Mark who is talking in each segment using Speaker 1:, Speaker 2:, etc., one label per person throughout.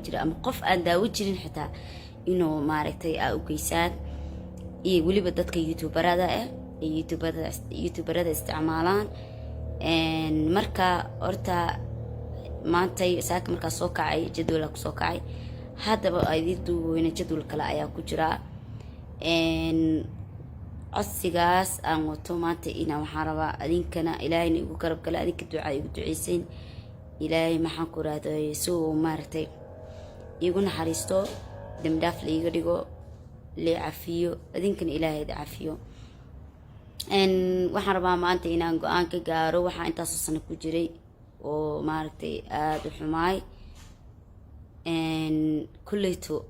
Speaker 1: Jira ama qof aan daawo jirin xitaa inuu maaragtay aa u geysaan, iyo weliba dadka youtuberada ah ee youtuberada isticmaalaan. Marka horta maantay saaka markaa soo kacay, jadwala kusoo kacay. Haddaba idin duubweyne, jadwal kale ayaa ku jiraa. Codsigaas aan wato maanta ina waxaan rabaa adinkana Ilaahayna igu garab gala, adinka ducaa igu duceysayn. Ilaahay, maxaan ku rahday, si uu maaragtay iigu naxariisto, dembi dhaaf la iiga dhigo, lii cafiyo, adinkana Ilaahay ida cafiyo. Waxaan rabaa maanta inaan go-aan ka gaaro waxaa intaasoo sano ku jiray oo maaragtay aada u xumaay. Kulleyto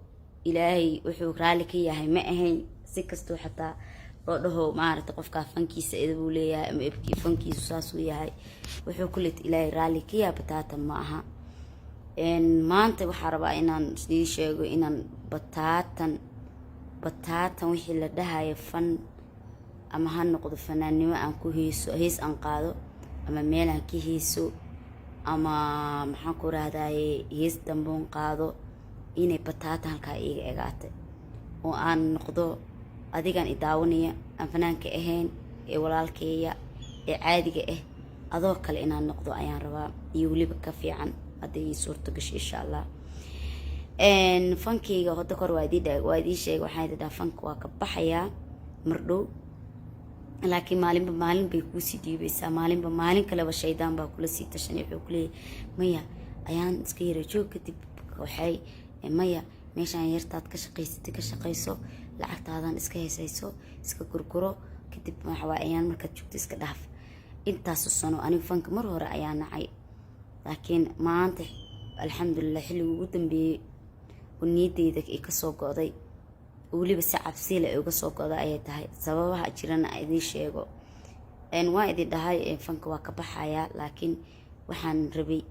Speaker 1: Ilaahay wuxuu raalli ka yahay ma ahayn. Si kastuu xataa loo dhaho, maaragtay, qofkaa fankiisa edabuu leeyahay ama ebkii fankiisu saasuu yahay, wuxuu kulleyto Ilaahay raalli ka yahay bataatan ma aha. Maanta waxaa rabaa inaan idin sheego inaan bataatan bataatan wixii la dhahayo fan, ama ha noqdo fanaannimo aan ku heeso, hees aan qaado, ama meel aan ka heeso, ama maxaan ku rahdaye, hees damboon qaado, inay bataatan halkaa iiga egaatay oo aan noqdo adigan i daawanaya, aan fanaanka ahayn ee walaalkeeya ee caadiga ah, adoo kale inaan noqdo ayaan rabaa, iyo weliba ka fiican hadday ii suurto gasho, insha Allah. Fankeyga hadda kor waa idiin sheegay, waxaan idin dhaha fanka waa ka baxayaa mardhow, laakiin maalinba maalin bay kuusii dhiibaysaa, maalinba maalin kaleba shaydaan baa kula sii tashanay. Wuxuu kuleeyahay, "Maya, ayaan iska yara joog kadib." Waxay, "Maya, meeshaan yartaad ka shaqaysatay ka shaqayso, lacagtaadan iska heesayso, iska gurguro, kadib waxawaa ayaan markaad joogto iska dhaaf." Intaasu sano anigu fanka mar hore ayaa nacay, laakiin maanta, alxamdulilah, xilligii ugu dambeeyey oo niyaddeyda ay kasoo go'day, weliba si cabsile ay uga soo go'da ayay tahay. Sababaha jirana a idiin sheego. Waa idin dhahay fanka waa ka baxayaa, laakiin waxaan rabay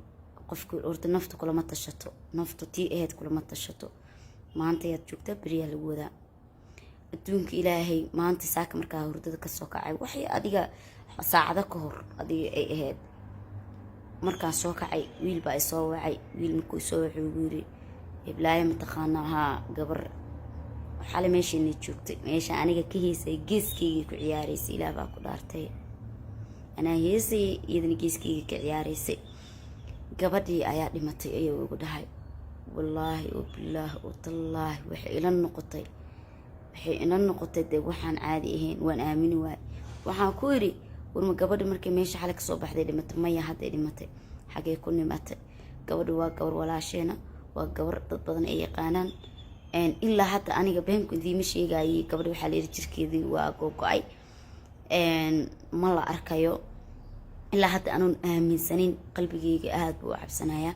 Speaker 1: qofki horta naftu kulama tashato, naftu tii ahayd kulama tashato. Maanta ayaad joogtaa, beriyaa lagu wadaa adduunka Ilaahay. Maanta saaka markaa hurdada kasoo kacay, waxay adiga saacado ka hor adiga ay ahayd markaan soo kacay, wiil baa isoo wacay. Wiil markuu isoo wacay, ugu yiri, "Iblaayo mataqaanaa?" "Haa." "Gabar xale meeshaina joogtay, meesha aniga ka heesay, geeskaygii ku ciyaaraysay." Ilaah baa ku dhaartay, anaa heesay, iyadana geeskayga ka ciyaaraysay. "Gabadhii ayaa dhimatay," ayuu igu dhahay. Wallaahi oo bilaahi oo tallaahi, waxay ila noqotay dee waxaan caadi ahayn. Waan aamini waay. Waxaan ku yidhi, "Warma gabadhi markay meesha xalay kasoo baxday dhimatay?" "Maya, hadday dhimatay." "Xagee ku dhimatay?" Gabadhi waa gabar walaasheena, waa gabar dad badan ay yaqaanaan. Ilaa hadda aniga beenku idiima sheegayay. Gabadhi waxaa la yidhi jirkeedii waa gogo-ay, ma la arkayo. Ilaa hadda anuun aaminsanin, qalbigeyga aada buu u cabsanayaa.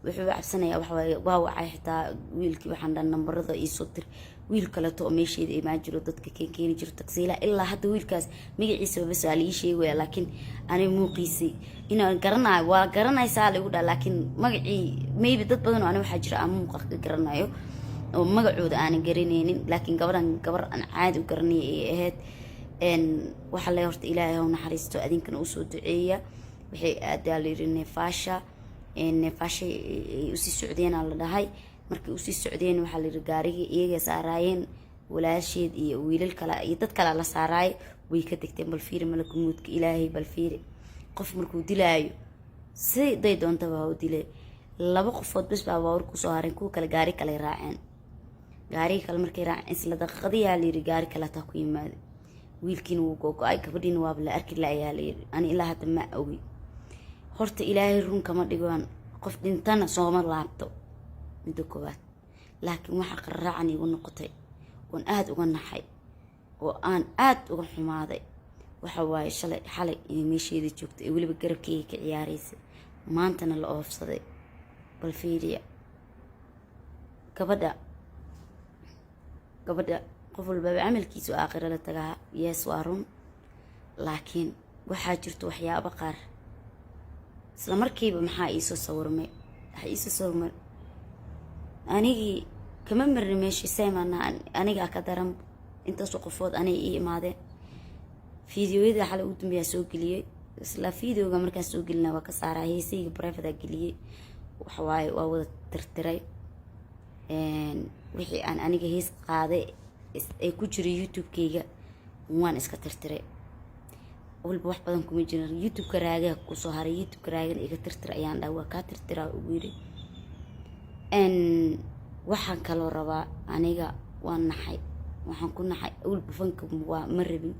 Speaker 1: Wuxuu u cabsanayaa waxawaaye, waa wacay xitaa wiilkii, waxaan dhan, "Nambarada iisoo dir." Wiil kaleeto oo meesheeda imaan jiro, dadka keenkeeni jiro, tagsiila. Ilaa hadda wiilkaas magaciisa bas waa laii sheegaya, laakiin aniga muuqiisay inaan garanayo, waa garanaysaa laigu dhaha, laakiin magacii maybe dad badan oo ani waxaa jira aan muuqa ka garanayo oo magacooda aanan garanaynin, laakiin gabadhan gabar aan caadi u garanaya ay ahayd. Waxaa le horta Ilaahay ha u naxariisto, adinkana usoo duceeya. Waxay aadaa la yiri Neefaasha, Neefaasha ay usii socdeenaa la dhahay. Markay usii socdeen, waxaa la yiri gaarigii iyaga saaraayeen, walaasheed iyo wiilal kale iyo dad kale la saaraay, way ka degteen. Bal fiiri malakumuudka Ilaahay, bal fiiri qof markuu dilaayo siday doontaba ha u dilay. Laba qofood bas baa baabuur kusoo hareen, kuwa kale gaari kale raaceen. Gaarigii kale markay raaceen, isla daqiiqadiyaa layiri gaari kale hataa ku yimaaday. Wiilkiina wuu gogo-ay, gabadhiina waaba la arki la-ayaa layiri. Ani ilaa hadda ma ogi. Horta Ilaahay run kama dhigoan, qof dhintana sooma laabto, midda koowaad. Laakiin waxaa qaraacan igu noqotay oon aada uga naxay oo aan aada uga xumaaday waxa waaye shalay, xalay inay meesheeda joogto ee weliba garabkeyga ka ciyaaraysay, maantana la oofsaday. Bal fiiriya gabadha. Gabadha qof walbaba camalkiisu aakhira la tagaa, yes, waa run, laakiin waxaa jirto waxyaabo qaar. Isla markiiba maxaa iisoo sawirmay? Waxaa iisoo sawirmay anigii kama marni meeshii seemana, anigaa ka daran. Intaasoo qofood aniga ii imaadeen. Fiidiyoyada xalay ugu dambeeyaa soo geliyey. Isla videoga markaan soo gelina waa ka saaraa. Heesayga private geliyey, waxawaaye waa wada tirtiray. Wixii aan aniga hees qaaday ay ku jiray YouTube-kayga waan iska tirtiray. Walba wax badan kuma jiran. YouTube-ka Raagaha kusoo haray, YouTube-ka Raagana iga tirtira ayaan dhaha. Waa kaa tirtiraa ugu yiri. Waxaan kaloo rabaa, aniga waan naxay. Waxaan ku naxay, awalba fanka waa ma rabin.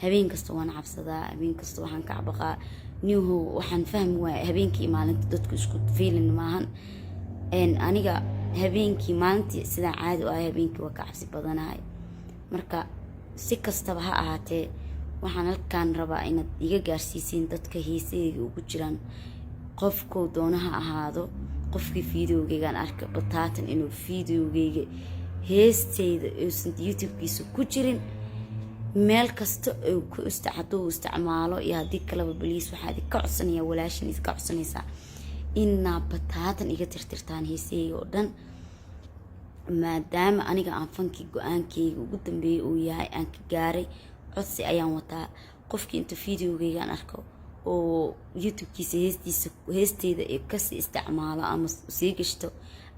Speaker 1: Habeen kasta waan cabsadaa, habeen kasta waxaan ka cabaqaa niho. Waxaan fahmi waaya, habeenkii maalinta dadku isku feeling maahan. Aniga habeenkii, maalintii sidaan caadi u ahay, habeenkii waa ka cabsi badanahay. Marka si kastaba ha ahaatee, waxaan halkaan rabaa inaad iga gaarsiisiin dadka heesahayga ugu jiraan, qofkuu doona ha ahaado, qofkii videogeygaan arka bataatan inuu videogeyga heesteyda uusan YouTube-kiisa ku jirin, meel kasta ku hadduu isticmaalo iyo haddii kaleba, please, waxaa idinka codsanaya, walaashin idinka codsanaysaa inaa bataatan iga tirtirtaan heesahayga oo dhan, maadaama aniga aan fankii go-aankeyga ugu dambeeyay uu yahay aan ka gaaray. Codsi ayaan wataa: qofkii inta videogeygaan arko oo YouTube-kiisa heestiisa, heesteyda ee kasii isticmaalo ama sii gashto,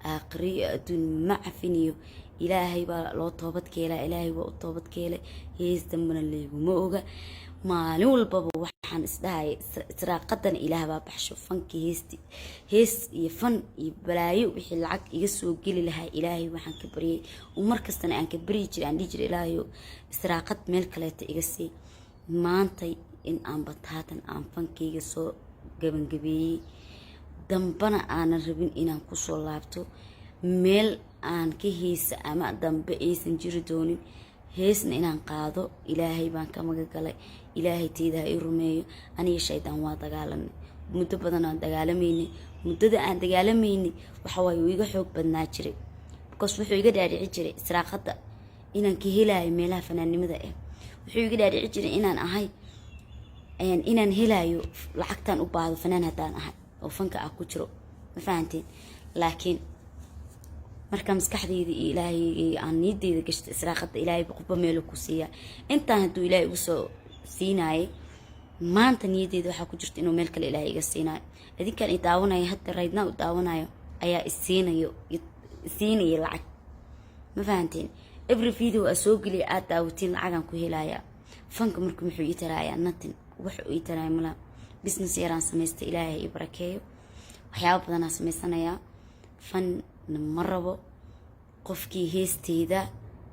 Speaker 1: aakhiriyo adduun ma cafiniyo. Ilaahay baa loo toobad keelaa, Ilaahay waa u toobad keelay. Hees dambana layguma oga. Maalin walbaba waxaan isdhahaya, israaqadana Ilaah baa baxsho. Fankii, heesti, hees iyo fan iyo balaayo, wixii lacag iga soo geli lahaa, Ilaahay waxaan ka baryay oo mar kastana aan ka baryi jiray, aan dhihi jiray, "Ilaahayo, israaqad meel kaleeta iga sii." Maantay in aan bataatan aan fankayga soo gabangabeeyey, dambana aanan rabin inaan kusoo laabto, meel aan ka heesa ama dambe aysan jiri doonin, heesna inaan qaado, Ilaahay baan ka magagalay. Ilaahay teyda ha ii rumeeyo. Aniga shaydaan waa dagaalanay, muddo badan aan dagaalamaynay. Muddada aan dagaalamaynay waxawaaye uu iga xoog badnaa jiray, because wuxuu iga dhaadhici jiray israaqada inaan ka helayo meelaha fanaannimada ah. Wuxuu iga dhaadhici jiray inaan ahay, inaan helayo lacagtaan u baahdo fanaan haddaan ahay oo fanka ah ku jiro. Ma fahanteen? Laakiin marka maskaxdeyda iyo Ilaahayga aan niyadeyda gashta, israaqada Ilaahay qofba meelu ku siiyaa. Intaan hadduu Ilaahay igu soo siinaayay, maanta niyadeyda waxaa ku jirta inuu meel kale Ilaahay iga siinayo. Idinkaan i daawanayo hadda, raydnaa u daawanayo ayaa isiinayo, isiinaya lacag. Ma fahanteen? Every video aa soo geliya, aad daawatiin, lacagaan ku helayaa. Fanka marka muxuu ii tarayaa? Nothing. Wax uu ii taraya malaha. Business yaraan samaysta, Ilaahay ii barakeeyo, waxyaaba badanaa samaysanayaa. Fanna ma rabo. Qofkii heesteyda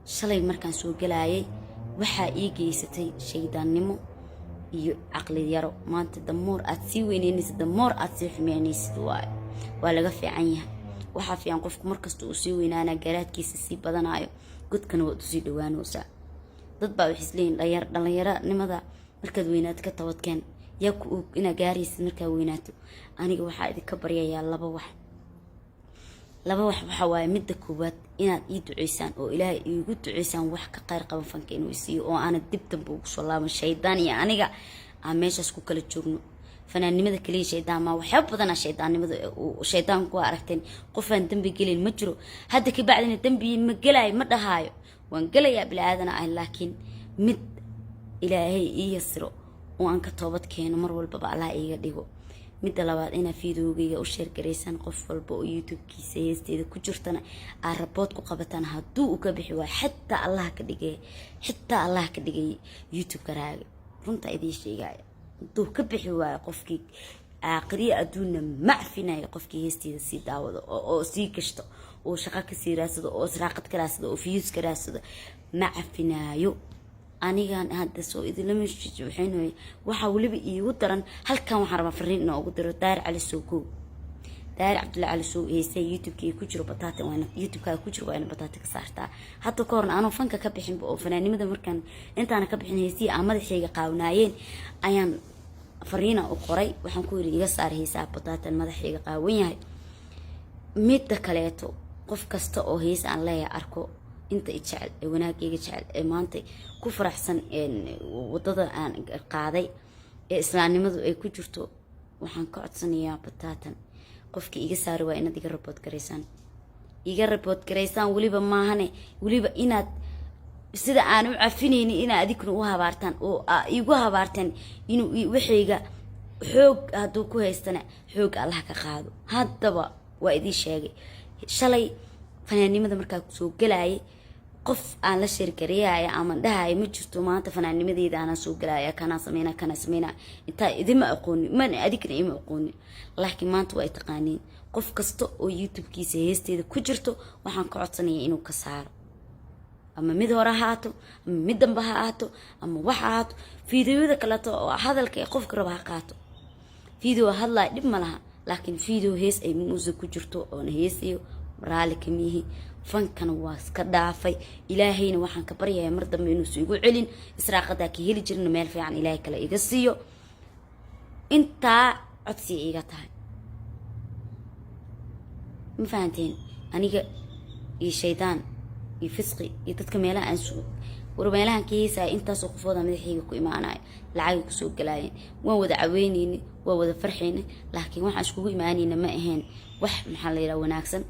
Speaker 1: shalay markaan soo galayay waxaa ii geysatay shaydaannimo iyo caqli yaro. Maanta the more aad sii weyneynysid, the more aad sii xumeynaysid waayo. Waa laga fiican yahay. Waxaa fiican qofku markasta uu sii weynaanaa, garaadkiisa sii badanayo, godkana waad usii dhawaanaysaa. Dad baa waxay isleeyihin, dhalinyaronimada markaad weynaato ka tabadkeen. Yaa ku og inaad gaaraysid markaa weynaato? Aniga waxaa idinka baryayaa laba wax. Laba wax waxaa waaye: midda koowaad, inaad ii duceysaan oo Ilaahay iigu duceysaan wax ka qayr qaban fanka inuu isiiyo, oo aanad dib dambe ugu soo laaban. Shaydaan iyo aniga aan meeshaas ku kala joogno. Fanaannimada kaliya shaydaan maa, waxyaaba badanaa shaydaannimada shaydaan ku aragteen. Qofaan dembi gelin ma jiro. Hadda kabacdina dembi ma gelaayo ma dhahaayo, waan gelayaa, bili-aadana ah. Laakiin mid Ilaahay ii yasiro oo aan ka toobad keeno mar walbaba Allah iiga dhigo. Midda labaad, inaa videogeyga u share garaysaan qof walba oo YouTube-kiisa heesteeda ku jirtana aad report ku qabataan hadduu uu ka bixi waayo. Xitaa Allah ka dhigay, xitaa Allah ka dhigay YouTube-ka Raaga, runta idiin sheegaya, hadduu ka bixi waayo qofkii, aakhiriya adduunna macfinayo qofkii heesteeda sii daawado oo sii gashto oo shaqo kasii raadsado oo israaqad ka raadsado oo views ka raadsado, ma cafinaayo. Anigan hadda soo idinlama waxaynooy. Waxaa weliba iigu daran, halkan waxaan rabaa fariin inaan ugu diro Daahir Cali Sow. Daahir Cabdulla Cali Sow, heysay YouTube-kii ku jiro bataata, waa YouTube-kaaga ku jiro, waa ina bataata ka saartaa. Hadda ka horna anoo fanka ka bixinba oo fanaanimada markaan intaana ka bixin, heysihii aan madaxayga qaawnaayeen ayaan fariina u qoray. Waxaan ku yiri, "Iga saar heesaha bataatan madaxayga qaawan yahay." Midda kaleeto, qof kasta oo hees aan leeyahay arko, inta i jecel ee wanaagayga jecel ee maanta ku faraxsan wadada aan qaaday ee islaamnimadu ay ku jirto, waxaan ka codsanayaa bataatan qofkii iga saari waa inaad iga report garaysaan, iga report garaysaan. Weliba maahane, weliba inaad sida aan u cafinaynin inaad adinkuna u habaartaan oo igu habaartaan inuu waxayga xoog hadduu ku haystana xoog Allah ka qaado. Haddaba waa idiin sheegay shalay. Fanaannimada markaa kusoo galaayay, qof aan la share gareeyaya ama dhahaya ma jirto. Maanta fanaannimadeyda anaa soo galaya, kanaa sameynaa, kanaa sameynaa, intaa idima aqoonin, mana adigna ima aqoonin, laakiin maanta waa ay taqaaniin. Qof kasta oo YouTube-kiisa heesteeda ku jirto waxaan ka codsanaya inuu ka saaro, ama mid hore ha ahaato, ama mid dambe ha ahaato, ama wax ha ahaato. Fiidiyoyada kaleeto oo hadalka ee qofka raba ha qaato, video hadlaya dhib ma laha, laakiin video hees ay muusig ku jirto oona heesayo raalli kamiyihi. Fankana waa iska dhaafay. Ilaahayna waxaan ka baryayaa mar dambe inuusa igu celin. Israaqadaa ka heli jirna meel fiican Ilaahay kale iga siiyo. Intaa codsiga iga tahay, ma fahanteen? Aniga iyo shaydaan iyo fisqi iyo dadka meelaha aan su war meelahan ka heesaya, intaasoo qofooda madaxayga ku imaanaya, lacagay kusoo galaayeen. Waan wada caweyneyni, waan wada farxayni, laakiin waxaan iskugu imaanayna ma ahayn wax, maxaa la yidhaha, wanaagsan.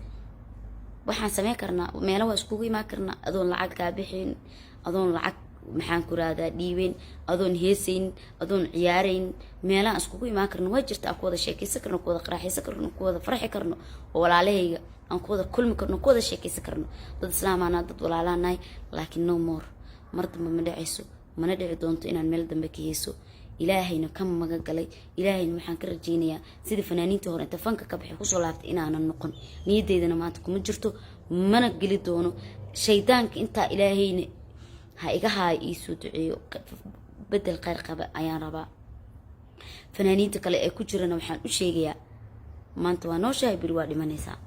Speaker 1: Waxaan sameyn karnaa, meelo waa iskugu imaan karnaa adoon lacag kaa bixin, adoon lacag, maxaan ku rahdaa, dhiibeyn, adoon heesayn, adoon ciyaarayn. Meelaha iskugu imaan karno waa jirta, aan ku wada sheekaysan karno, ku wada qaraaxaysan karno, ku wada farxi karno, oo walaalahayga aan ku wada kulmi karno, ku wada sheekaysan karno. Dad islaamaana, dad walaalaanahay, laakiin no more, mar dambe ma dhacayso, mana dhici doonto inaan meel dambe ka heeso. Ilaahayna ka magan galay. Ilaahayna waxaan ka rajaynayaa sida fanaaniintii hore inta fanka ka baxay kusoo laabtay inaanan noqon. Niyadeydana maanta kuma jirto, mana geli doono shaydaanka. Intaa Ilaahayna ha iga haayo, iisoo duceeyo, bedel kheyr qaba ayaan rabaa. Fanaaniinta kale ee ku jirana waxaan u sheegayaa: maanta waa nooshahay, beri waa dhimanaysaa.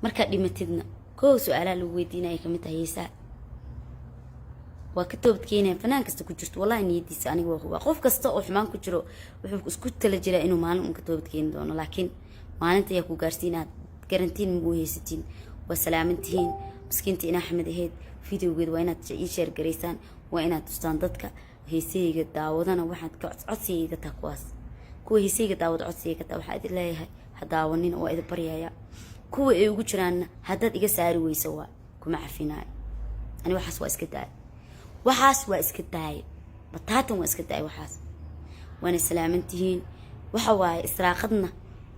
Speaker 1: Markaad dhimatidna, koo su-aalaha lagu weydiinaya kamid tahay heesaha. Waa ka toobadkeenaya fanaan kasta ku jirto. Wallahi niyadiisa aniga waa hubaa, qof kasta oo xumaan ku jiro wuxuu isku tala jiraa inuu maalin un ka toobadkeeni doono, laakiin maalinta ayaa ku gaarsiinaa garantiin magu haysatiin. Waa salaamantihiin. Miskiinta inaa Axmed ahayd videogeeda waa inaad ii share garaysaan, waa inaad tustaan dadka heesahayga daawadana. Waxaad ka codsigayga taa kuwaas, kuwa heesahayga daawada codsigayga taa, waxaa idin leeyahay ha daawanina, waa idin baryaya. Kuwa ay ugu jiraanna haddaad iga saari weyso, waa kuma cafinaayo. Ani waxaas waa iska daaya, waxaas waa iska daaya, bataatan waa iska daaya waxaas. Waana salaaman tihiin. Waxa waaye, israaqadna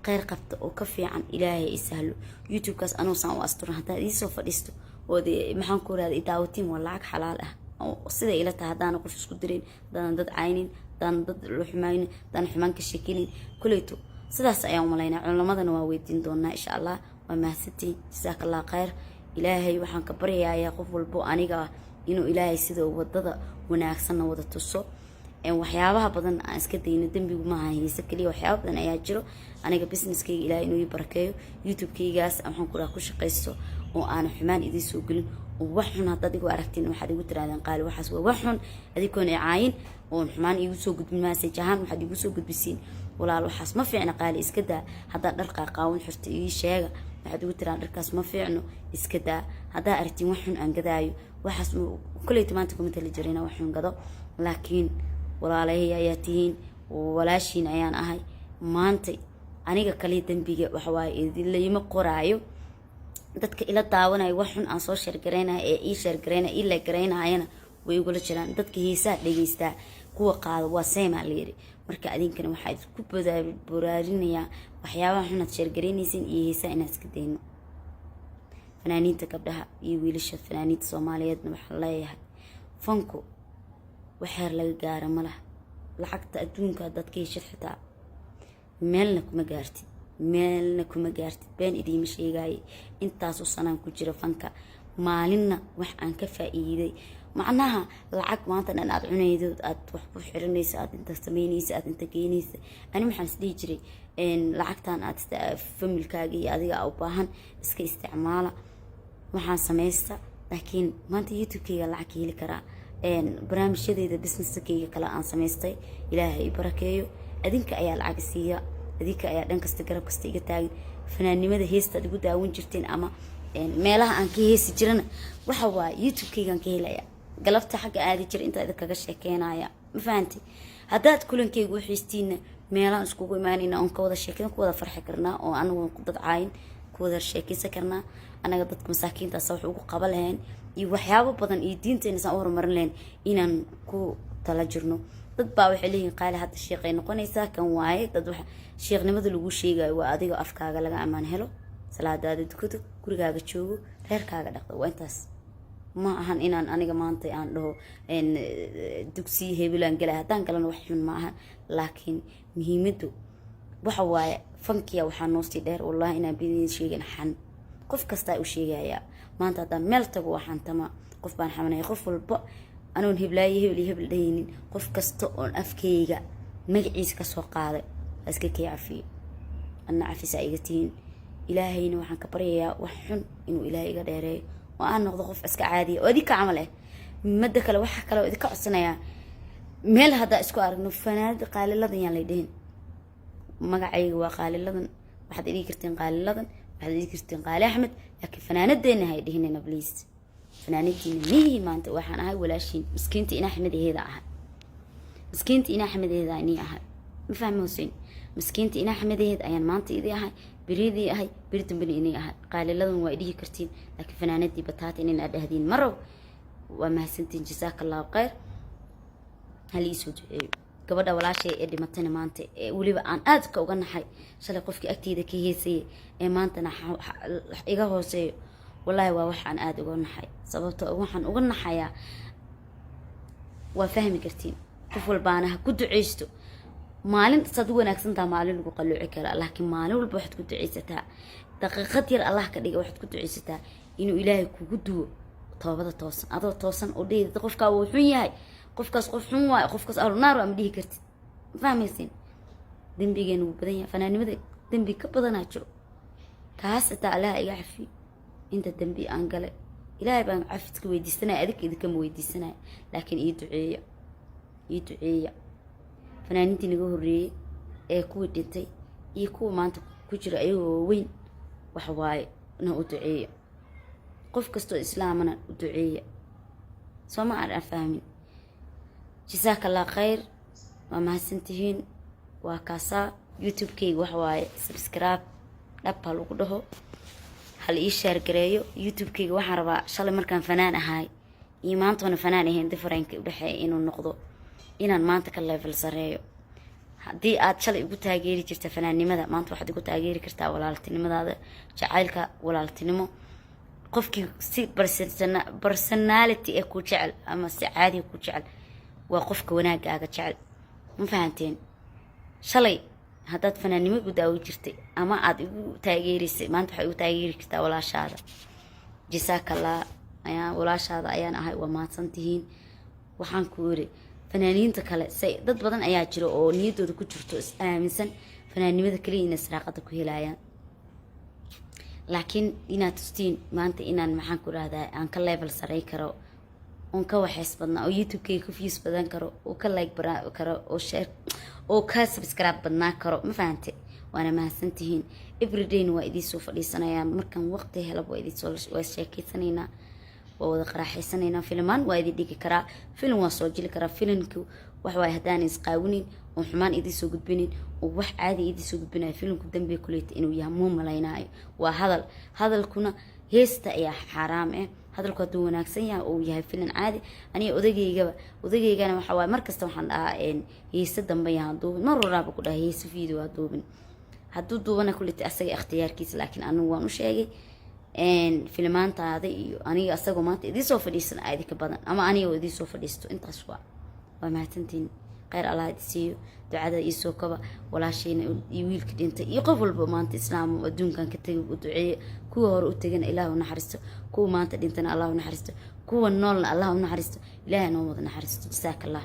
Speaker 1: kheyr qabta oo ka fiican Ilaahay i sahlo. YouTube-kaas anuusaan u asturan haddaad iisoo fadhiisto ood, maxaan ku rahda, idaawatiin, waa lacag xalaal ah oo siday ila tahay. Haddaana qof isku dirin, haddaanan dad caynin, haddaanan dad la xumaynin, haddaanan xumaan ka sheekinin, kuleyto sidaas ayaan umalaynaa. Culamadana waa weydiin doonaa, insha Allah. Waa mahadsantihiin, jasaaka Allah kheyr. Ilaahay waxaan ka baryayaa qof walbo aniga ah inuu Ilaahay sida wadada wanaagsanna wada tuso, waxyaabaha badan aan iska dayno. Dembigu maaha heese keliya, waxyaaba badan ayaa jiro. Aniga businesskayga Ilahay inuu ii barakeeyo, YouTube-kaygaas waxaan ku raha ku shaqaysto, oo aanan xumaan idiin soo gelin, oo wax xun haddaad igu aragtiin waxaad igu tirahdeen: "Qaali, waxaas waa wax xun." Adikoon i caayin oon xumaan iigu soo gudbin, message ahaan waxaad igu soo gudbisiin: "Walaal, waxaas ma fiicna, qaali, iska daa." Haddaad dhar qaaqaawan xirta, ii sheega, waxaad igu tiraan: "Dharkaas ma fiicno, iska daa." Haddaa aragtiin wax xun aan gadaayo, waxaas koleyta maanta kuma tali jirina wax xun gado, laakiin walaalahay ayaa tihiin, walaashiin ayaan ahay. Maanta aniga kaliya dembiga waxawaaye idinlayma qoraayo. Dadka ila daawanayo wax xun aan soo share garaynaya ee ii share garaynaya, ii la garaynayana way igula jiraan. Dadka heesaha dhegeystaa, kuwa qaada waa seemaa la yiri. Marka adinkana waxaa idinku boraarinayaa waxyaabaha xunaad share garaynaysiin iyo heesaha inaad iska dayno. Fanaaniinta gabdhaha iyo wiilasha fanaaniinta Soomaaliyeedna waxaa leeyahay: fanku waxeer laga gaara ma laha. Lacagta adduunka haddaad ka heshid xitaa, meelna kuma gaartid, meelna kuma gaartid. Been idiima sheegaaye. Intaasoo sanaan ku jira fanka, maalinna wax aan ka faa-iiday, macnaha lacag maanta dhan aad cunaydo, aad wax ku xiranaysa, aad inta sameynaysa, aad inta geynaysa, ani waxaan is dhihi jiray lacagtan aad familkaaga iyo adiga u baahan iska isticmaala, waxaan samaysta. Laakiin maanta YouTube-kayga lacag ka heli karaa, barnaamijyadeyda businesskayga kale aan samaystay, Ilaahay i barakeeyo. Adinka ayaa lacag siiya, adinka ayaa dhan kasta, garab kasta iga taagan. Fanaannimada heestaad igu daawan jirteen ama meelaha aan ka heesi jirana, waxa waaye YouTube-kaygaan ka helaya. Galabta xagga aadi jira intaa idinkaga sheekeynaya, ma fahanti? Haddaad kulankayga u xiistiinna, meelaan iskugu imaanayna oon ka wada sheekeyn, ku wada farxi karnaa, oo anagu dad caayin ku wada sheekeysan karnaa. Anaga dadka masaakiintaas wax ugu qaba lahayn iyo waxyaabo badan iyo diinteena saan u horumarin lahayn inaan ku tala jirno. Dad baa waxay leeyihiin: "Qaali hadda sheeqay noqonaysaa." Kan waaye dad wax sheekhnimada lagu sheegayo waa adiga afkaaga laga ammaan helo, salaadaada dukato, Gurigaaga joogo, reerkaaga dhaqda, waa intaas. Ma ahan inaan aniga maanta aan dhaho dugsiyo hebelaan galay. Haddaan galana wax xun ma ahan, laakiin muhiimaddu waxa waaye fankiya. Waxaa noosii dheer, wallahi inaan bidin sheegin, xan qof kastaa u sheegayaa. Maanta haddaan meel tago, waa xantama, qof baan xamanaya. Qof walba anoon heblaayo, hebel iyo hebel dhahaynin, qof kasta oon afkeyga magaciisa kasoo qaaday iska kay cafiyo, adna cafisa iga tihiin. Ilaahayna waxaan ka baryayaa wax xun inuu Ilaahay iga dheereeyo oo aan noqdo qof iska caadiya oo idinka camal ah. Madda kale, waxaa kale oo idinka codsanayaa, meel haddaa isku aragno, fanaanada Qaaliladan yaan lay dhihin. Magacayga waa Qaaliladan. Waxaad idhihi kartiin Qaaliladan, waxaad idhihi kartiin Qaali Axmed, laakiin fanaanadeena hay dhihinina, please. Fanaanadiina miyihi. Maanta waxaan ahay walaashiin, miskiinta ina Axmedaheeda ahay, miskiinta ina Axmedaheeda inii ahay. Ma fahmi Hussein? Miskiinta ina Axmedaheed ayaan maanta idii ahay, beridii ahay, beri dambena inii ahay. Qaaliladan waa idhihi kartiin, laakiin fanaanadii bataata inina dhahdiin marow. Waa mahadsantiin, jasaaka Allahu khayr. Hal iisoo duceeyo gabadha walaashay ee dhimatayna maanta, ee weliba aan aadka uga naxay. Shalay qofkii agteyda ka heesayay ee maantana iga hooseeyo, wallaahi waa wax aan aada uga naxay. Sababto waxaan uga naxayaa waa fahmi kartiin. Qof walbaana ha ku duceysto. Maalin saad u wanaagsantaha, maalin lagu qalooci karaa, laakiin maalin walba waxaad ku duceysataa, daqiiqad yar Allah ka dhiga, waxaad ku duceysataa inuu Ilaahay kugu duwo toobada toosan, adoo toosan oo dhihi qofkaa wuu xun yahay, qofkaas qof xun waayo, qofkaas ahlu naar waa, ma dhihi kartid. Ma fahmaysin? Dembigeena wuu badan yahay. Fanaanimada dembi ka badanaa jiro. Kaas xitaa Allaha iga cafiyo inta dembi aan galay. Ilaahay baan cafiska weydiisanaya, adig idinkama weydiisanaya, laakiin ii duceeya, ii duceeya. Fanaaniintii naga horreeyey ee kuwii dhintay iyo kuwa maanta ku jira ayagoo waaweyn, wax waaye na u duceeya. Qof kastoo islaamana u duceeya. Soo ma aan fahmin? Jasaaka Allah khayr, waa mahadsantihiin. Waa kaasaa YouTube-kayga. Waxa waaye subscribe dhab ha lagu dhaho, hal ii share gareeyo YouTube-kayga. Waxaan rabaa shalay markaan fanaan ahay iyo maantoona fanaan ahayn difference-ka udhexeeya inuu noqdo inaan maanta ka level sareeyo. Haddii aad shalay igu taageeri jirta fanaannimada, maanta waxaad igu taageeri kartaa walaaltinimadaada, jacaylka walaaltinimo. Qofkii si personality ee ku jecel ama si caadiga ku jecel waa qofka wanaagaaga jecel. Ma fahanteen? Shalay haddaad fanaannimo igu daawo jirtay ama aad igu taageerisay, maanta waxaad igu taageeri kartaa walaashaada. Jasaakallah, ayaa walaashaada ayaan ahay. Waa mahadsan tihiin. Waxaan ku iri fanaaniinta kale, say dad badan ayaa jira oo niyaddooda ku jirto, is aaminsan fanaannimada kaliya inay saraaqada ku helayaan, laakiin inaad tustiin maanta inaan, maxaan ku rahdaa, aan ka level saray karo oon ka waxays badnaa oo YouTube-kayga ka views badan karo oo ka like bara karo oo share oo ka subscribe badnaa karo. Ma fahante? Waana mahadsantihiin. Everydayna waa idiin soo fadhiisanayaa. Markaan waqti helaba waa idinsoo waa sheekeysanaynaa, waa wada qaraaxaysanaynaa. Filimaan waa idin dhigi karaa, filim waa soo jili karaa. Filimku wax waaye haddaan isqaawinin oo xumaan idiin soo gudbinin oo wax caadi idiin soo gudbinayo, filimku dambiga kuleyta inuu yahay muu malaynaayo. Waa hadal, hadalkuna heesta ayaa xaaraam ah. Hadalku hadduu wanaagsan yahay oo yahay filim caadi, aniga odageygaba, odageygana waxa waaye markasta waxaan dhahaa heese dambe yahaan duubin. Mar waraaba ku dhaha heese video ha duubin. Hadduu duubana kuleyta asaga ikhtiyaarkiisa, laakiin anigu waan u sheegay filimaantaada iyo aniga asagoo maanta idiin soo fadhiisan aa idinka badan ama aniga oo idiin soo fadhiisto. Intaas waa mahadsantiin. Kheyr Allah idi siiyo. Ducada iisoo kaba. Walaashayna iyo wiilka dhintay iyo qof walba maanta islaam adduunkan ka tegay u duceeya. Kuwa hore u tegana Ilaah u naxariisto, kuwa maanta dhintana Allah u naxariisto, kuwa noolna Allah u naxariisto. Ilaahay noo wada naxariisto. Jasaaka Allah.